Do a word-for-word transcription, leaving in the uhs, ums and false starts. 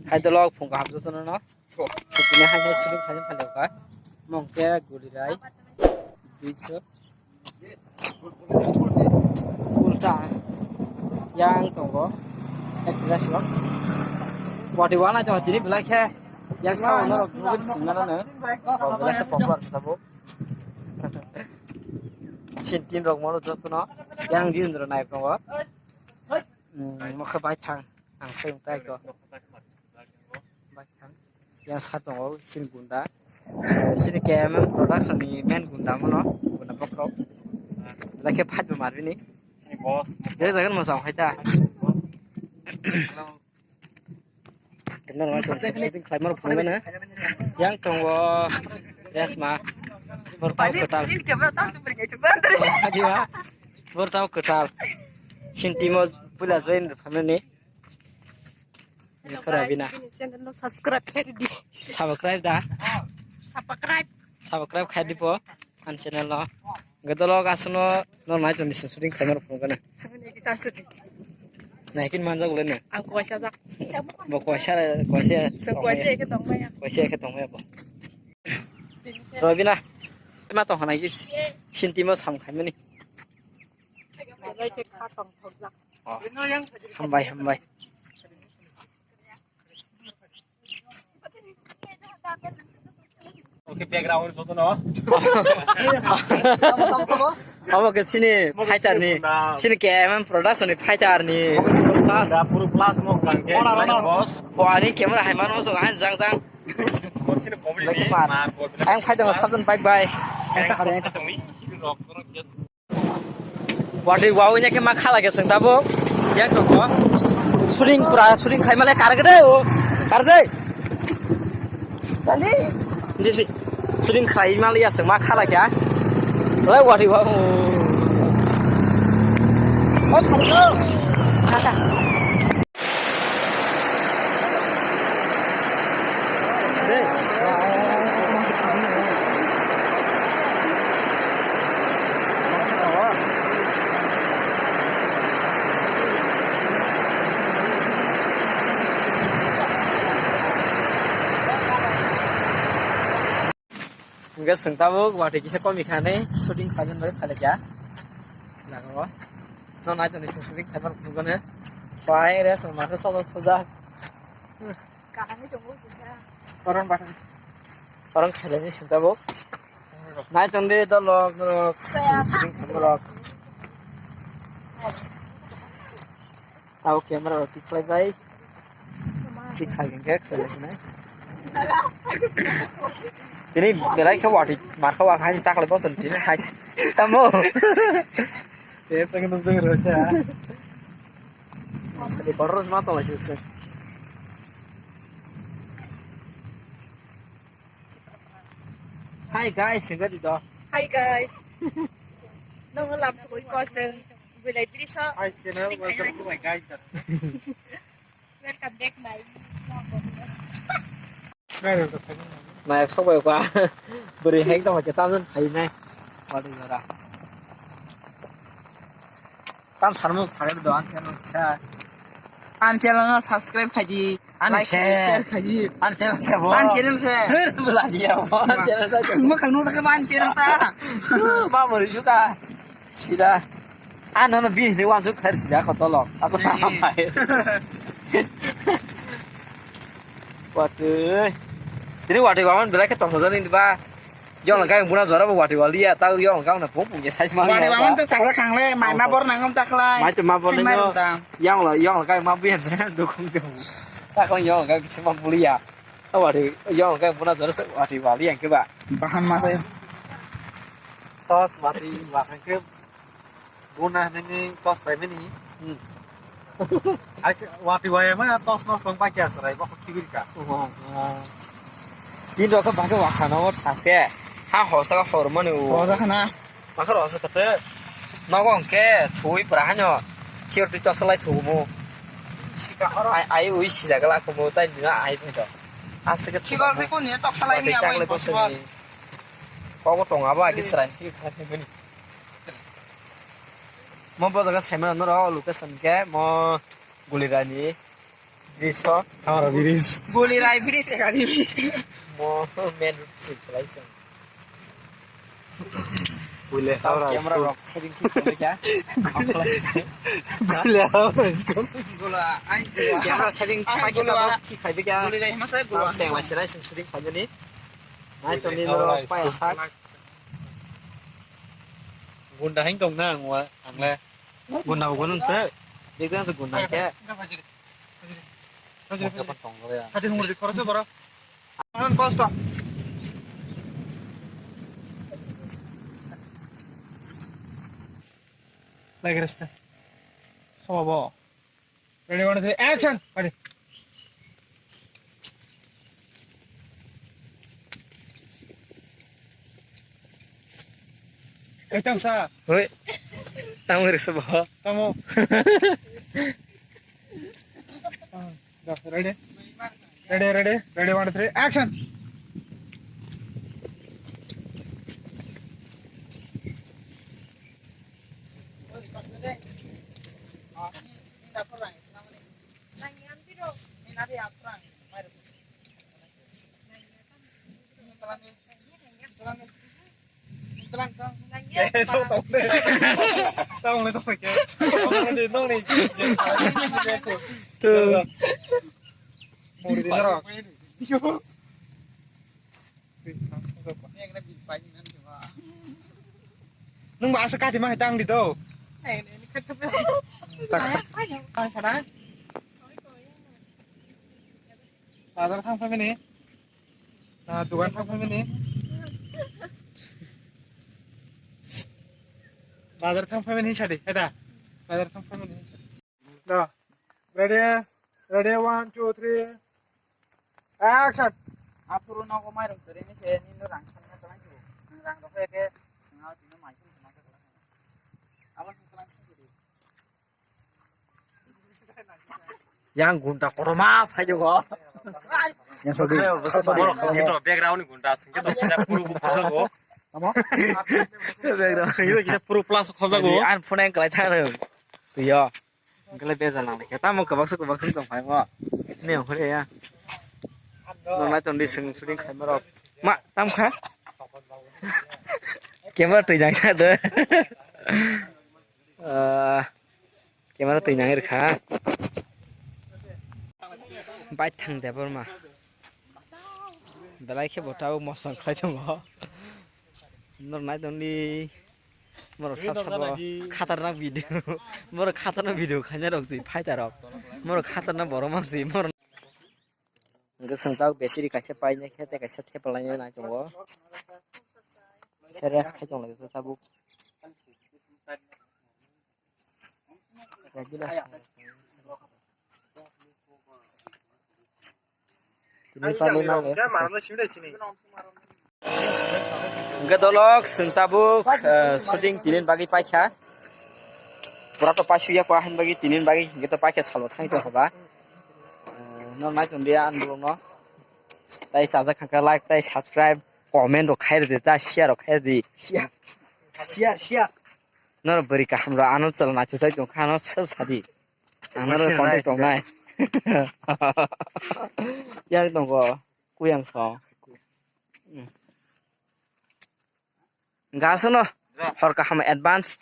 Hai dolok phung kaham jotono no. Tini hai hai shooting khaina phalio kha. Mong khe guli rai. Duiso. Ulta. Yang tongo. Ek glass lo. Body wala to tini belai khe. Yang sa no rok bubu singmana no. Belai khe popular sabo. Sin tin rok mono jotono. Yang din ro nai tongo. Hmm, mokhe bai thang. Ang khe tai ko. Bai thang. Yang sa tongo sin gunda. Eh, sini K M M production ni main gunda mono. Gunda bokrok. Lake fight bo marbini. Sini boss. Bere jagan mo jao hai ta. Hello. Kenal ma shooting khlai mar phone na. Yang tongo. Yes ma. Bortau ketal. Ini kamera tak seperti itu. Adiwa. Bortau ketal. Sin timo pula join family. Hello, guys, bini channel no subscribe khaidi. Subscribe da. Subscribe. Subscribe khaidi po an channel no. Gadolo gasno no nai toni shooting khaimar phone gana. Naikin manja gule ne. Ang kuasa jak. Bo kuasa kuasa. So kuasa ke tong maya. Kuasa ke tong maya bo. Robina. Ma tong hanai ki sin timo sam khaimani. Belai khe kha tongthokjak. Oh. Hambai, hambai. Okay, background joto no. Omo ke sini fighter ni, sini K M M production ni fighter ni plus. Da puro plus mo kang ke. Ora, ora. Boss. Bo ani camera hai mano so han jang jang. Mo sini comedy ni. Ang fighter ma sabun bye bye. Ang ta hari. Watwi wao nya khe ma khala khe chwng tabuk. Yak rok bo. Shooting pura shooting khai male kar gede o. Kar de. Tali. Di di. Shooting khai male ya chwng ma khala khe. Lai watwi wao. O kar go. Kha kha. Hingke chwng tabuk watwi kisa komi kha hinwi shooting khlaina bagwi phailaiya. Jaga o. No nai tongni chwng shooting khlaima rok phunukgwno. Pai rest rok mankhe sok sok thujak. Kaham ni tongo kisa. Koron bahai. Koron khailani chwng tabuk. Nai tongdi dolok norok shooting khlaima rok. Tao camera rok tikhlai bai. Sik khai hingke khlai sinai. Tini belai khe watwi markha wa hai taklai boson tini hai. Tamo. Tep tang nung jeng rokha. Sadi boros ma tolai sese. Hi guys, singga di do. Hi guys. Nung lam sugoi ko sing. Bilai diri so. Hi channel, welcome to my guys. Welcome back my vlog. Nayak sok bai kwa. Bwrwi hai tong khe tamjani phai nai. Wadi jora. Tam sarmo thangwi do an channel kisa. An channel no subscribe khaidi. Ani like se. Khaidi, share khaidi. An channel se bo. An channel se. Belaji ya bo. An channel se. Mo khangno ta an channel ta. Ma bwrwi juka. Sida. Ah, no, no, bini hini wansuk khair sida kho tolok. Ako sampai. Watwi. Tini watwi waman belai khe tongthokjani ba. Yong kai buna jora bo watwi waliya. Tau yong kai na pung pung ya size ma. Watwi waman to sakha khangle, mai ma bor nangam takhlai. Mai to ma bor nangam. Yang lo, yang kai ma bian sa dukung dukung. Takhlai yang kai kisi ma buliya. Watwi yong kai buna jora sa watwi waliya ke ba. Bahan ma sa. Tos watwi wa ke. Buna nini tos bai mini. Hmm. Ai ke watwi waya ma tos nos tong pai kya sarai bokho kibir ka. Oh, oh. Tin rok bage wakha no thaske. Ha hosa ka hor mani o. Hosa khana. Makha hosa kate. Nogo hwnkhe thui pra hanyo. Khir twi tos lai thu mo. Ai, ai ui si jaga la ko mo tai dina ai mo to. Asike thikor te ko ni tok salai mi abai bosor. Kogo tongo abo agi srai thik thak ni bini. Mo bo jaga saimano norok location khe mo Gulirani. Bridge ho? Howrah Bridge. Guli Rai Bridge Academy. Mo main road se khlai se. Guli Howrah Camera School. Rok setting thik khlai kha. Guli Howrah School. Gula, ai gula. Camera setting thik khlai kha. Guli Rai hima sai gula. Seng lai se rai seng setting khlai ni. Nai to ni ro pa ya sak. Gunda hing tong na ang wa ang le. Gunda bo gunda te. Big dan se gunda ke. Hati hungri khoroksa boro. Ang kosto. Lagi resta. Sawa bo. Ready, one, three, action. Ready. Eh, tang sa. Hoi. Tamo resa bo. Tamo. Ah, go, ready? Ready, ready, ready, one, two, three, action! Nung ba asa kati ma hai tang di to. Bazar thang phaimani. Ah, dukan thang phaimani. Bazar thang phaimani sadi, heda. Bazar thang phaimani sadi. Da. Ready? Ready, one, two, three. Action. Aphuru nogo mairung twi rini se nini rang sanna tong si. Nang rang rok ke singa tino mai tong ma ka. Abang tong si. Yang gunda koroma phai jogo. Yang sobi. Background gunda singke to puru khobjago. Amo? Background singke to puru plus khobjago. An phone ang kalai thang. Tuyo. Ang kalai beza lang. Kita mau kebaksa kebaksa tong phai mo. Ini yang hore ya. Nong nai tong di sing shooting khai marok. Ma tam kha. Camera twi nang kha de. Ah. Camera twi nang rwkha. Baithang Debbarma. Belai khe bo tabuk mosom khlai tongo. Norok nai tongdi. Borok sab sabo khatarnak video. Borok khatarnak video khaina rok si fighter rok. Borok khatarnak borok mang si borok. Hwnkhe chwng tabuk battery kaisa painai khe tei kaisa thepalainai nai tongo. Kaisa rest khai tonglaijak tabuk. Hwnkhe dolok chwng tabuk, eh, shooting tinin bagwi paikha. Pura to paisukya kha, hain bagwi tinin bagwi hwnkhe to paikha salo thangwi tongkha ba. Eh, no nai tongdi ang bolongno. Tai chajak kha khe like, tai subscribe, comment rok khai rwdi, ta share rok khai rwdi. Share. Share, share. Norok bwrwi kaham rok ano chwla naisajak tongkha, ano sub sadi. Ang norok contact tongnai. Yang tongo, kuyang song. Gasono, hor kaham advance.